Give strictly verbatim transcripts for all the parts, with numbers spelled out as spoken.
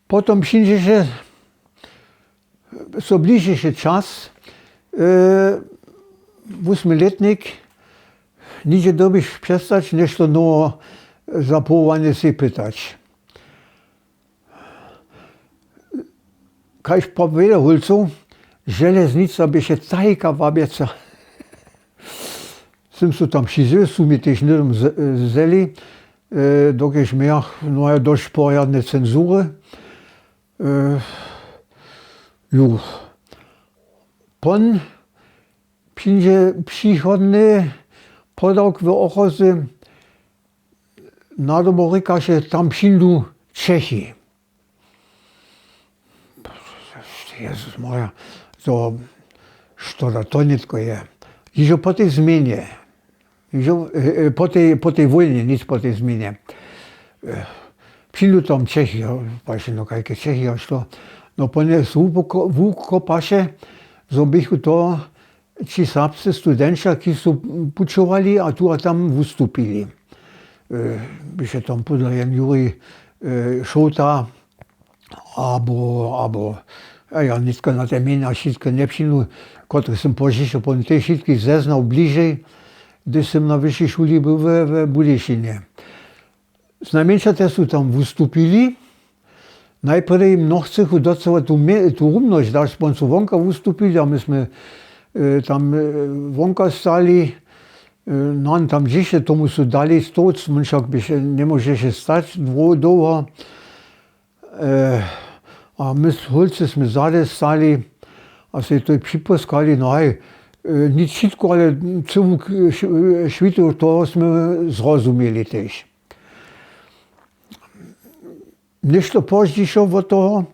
Potom přińdźeše so bližeše čas, wósmy lětnik, nihdźe dyrbiš přestać něšto nowe za powołanje sej pytać. Kaž po wjele hólcow, železnica běše tajka wabjeca. Sym so tam přizjeł, su mi tež hnydom wzeli, dokelž mějach no dosć porjadne cenzury. Ju. Pon přińdźe přichodny podawk w Ochorze. Nadobo rěkaše, tam přińdu Čechi. Jezus Marja, to, što da to nětko je? Hižo po tej změnje, hižo po tej wójnje, nic po tej změnje, přińdu tam Čechi. Paše, no kajke Čechi a što? No po nje wukopaše, zo běchu to ći serbscy studenća, kiž su pućowali a tu a tam wustupili. Běše tam podla jen Juri Šołta, abo abo, a ja nětko na te mjena wšitke njepřińdu, kotrychž sym pozdźišo potom tež wšitkich zeznał bližej, hdyž sym na wyšej šuli był we Budyšinje. Znajmjeńša te su tam wustupili. Najprjedy jim nochcychu docyła tu rumnosć daš, pon su wonka wustupili a my smy tam wonka stali. Nan tam dźěše, tomu su dali stołc, wón wšak běše njemóžeše stać dołho. A my hólcy smy zady stali a sej to připóskali, no haj, nic wšitko, ale cyłu šwitu toho smy zrozumili tež. Něšto pozdźišo wot toho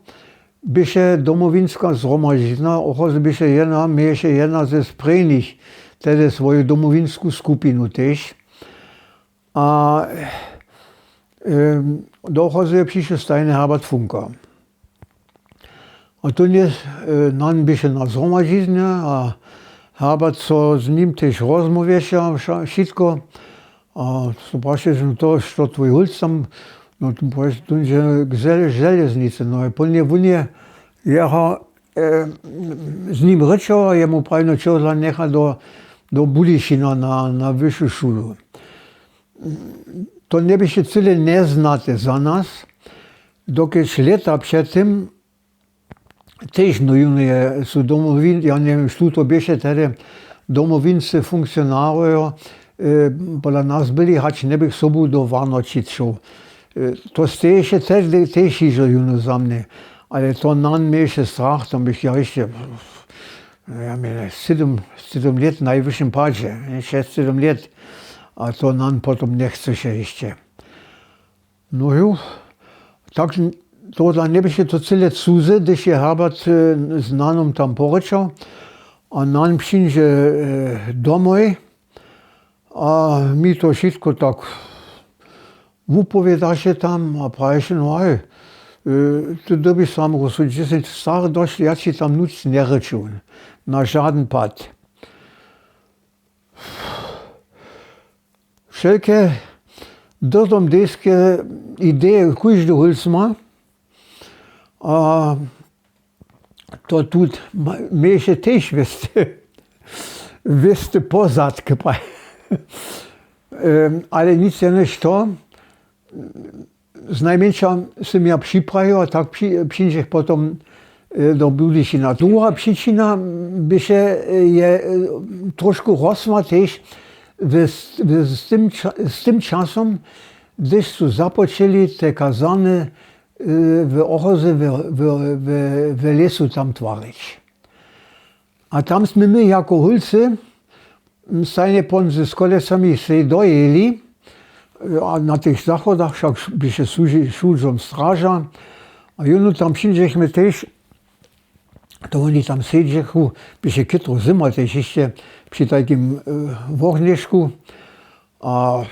běše domowinska zhromadźizna, Ochozy běše jedna, měješe jedna ze sprěnich tehdy swoju domowinsku skupinu tež. A do Ochozy je přišoł stajnje Herbert Funka. A tón je, nan běše na zhromadźiznje a Herbert so z nim tež rozmołwješe a wšitko. A so prašeše, no to, što twój hólc tam, no to je k železnicy, no a pón je, wón je jeho z nim rěčał a jemu prajił, no čehodla njecha do Budyšina na wyšu šulu. To njeběše cyle njeznate za nas, dokelž lěta před tym tež, no jónu je su domowin, ja njewěm, štó to běše tehdy, domowinscy funkcionarojo pola nas byli, hač njebych sobu do Warnoćic šoł. To steješe tež hižo jónu za mnje. Ale to nan měješe strach, tam bych ja hišće, ja měł sydom lět, w najwyšim padźe šesć sydom lět. A to nan potom njechcyše hišće. No jo, tak tohodla njeběše to cyle cuze, hdyž je Herbert z nanom tam porěčał. A nan přińdźe domoj a mi to wšitko tak wupowědaše tam a praješe, no haj, ty dyrbiš samo so dźesać stach dosć, ja ći tam nuc njerěču, na žadyn pad. Wšelke dyrdomdejske ideje kóždy hólc ma. A to tu měješe tež wěsty pozadk, ale nic jenož to. Znajmjeńša sym ja připrajił a tak přińdźech potom do Budyšina. Druha přičina běše, je trošku rosła tež z tym časom, hdyž su započeli te kazarny w Ochozy w lěsu tam twarić. A tam smy my jako hólcy stajnje pon z kolecami sej dojěli. A na tych zachodach wšak běše słužbom straža. A jónu tam přińdźechmy tež, to woni tam sedźechu, běše chytro zyma tež hišće při tajkim wohnješku. A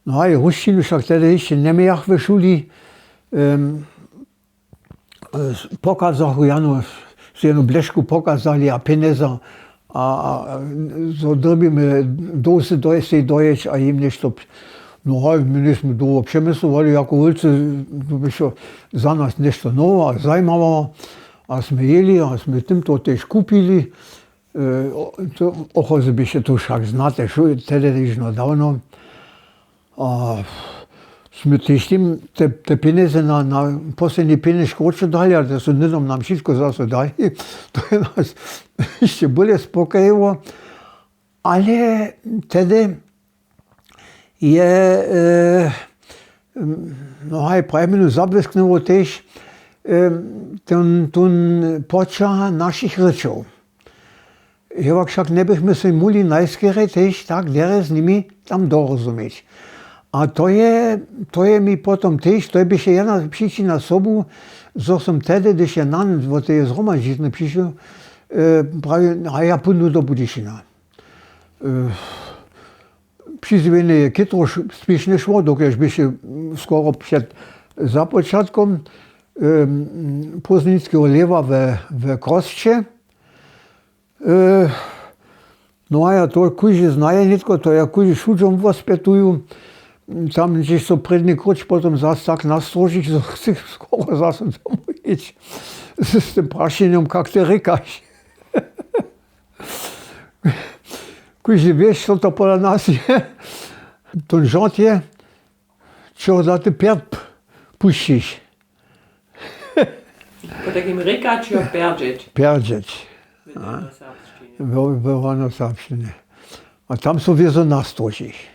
no haj, rušćinu wšak tehdy hišće njemějach w šuli. Pokazachu janu, su janu blešku pokazali a pjenjeza, a zo dyrbimy dowse dojsej dojeć a jim něšto No haj, my njejsmy dołho přemyslowali jako hólcy, to by so za nas něšto nowe a zajimawe, a smy jěli a smy tym to tež kupili. Ochozy běše to wšak znate, tedyž no dawno. A smy tež tym te pjenjezy na posledni pjenjez krótše dali, ale te su hnydom nam wšitko zaso dali. To je nas hišće bóle spokajiło. Ale tehdy je, no haj, prajmjenu zabłysknyło tež ten tón poćah našich rěčow. Hewak wšak njebychmy sej móhli najskerje tež tak derje z nimi tam dorozumjeć. A to je mi potom tež to je běše jedna přičina sobu, zo som tehdy hdyž je nan wot teje zhromadźizny přišoł, prawił, a ja póńdu do Budyšina. Přizjewjenje je chětrož spěšnje šło, dokelž běše skoro před započatkom prózdninskeho lěhwa we Chrosće. No a ja to kóždy znaje nětko, to ja kóždy šudźom wospjetuju. Tam hdźež so prědni króć potom zas tak nastrožić, zo chcych skoro zaso domoj jěć z tym prašenjom, kak ty rěkaš. Kóždy wěš, co to pola nas je? Tón žort je, čeho za ty pjerd pušćiš? Po takim rěkaću pjerdźeć. Pjerdźeć. We rano serbšćinje. A tam so wězo nastrožiš.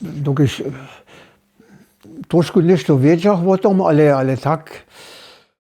Dokelž trošku něšto wědźach wo tom, ale tak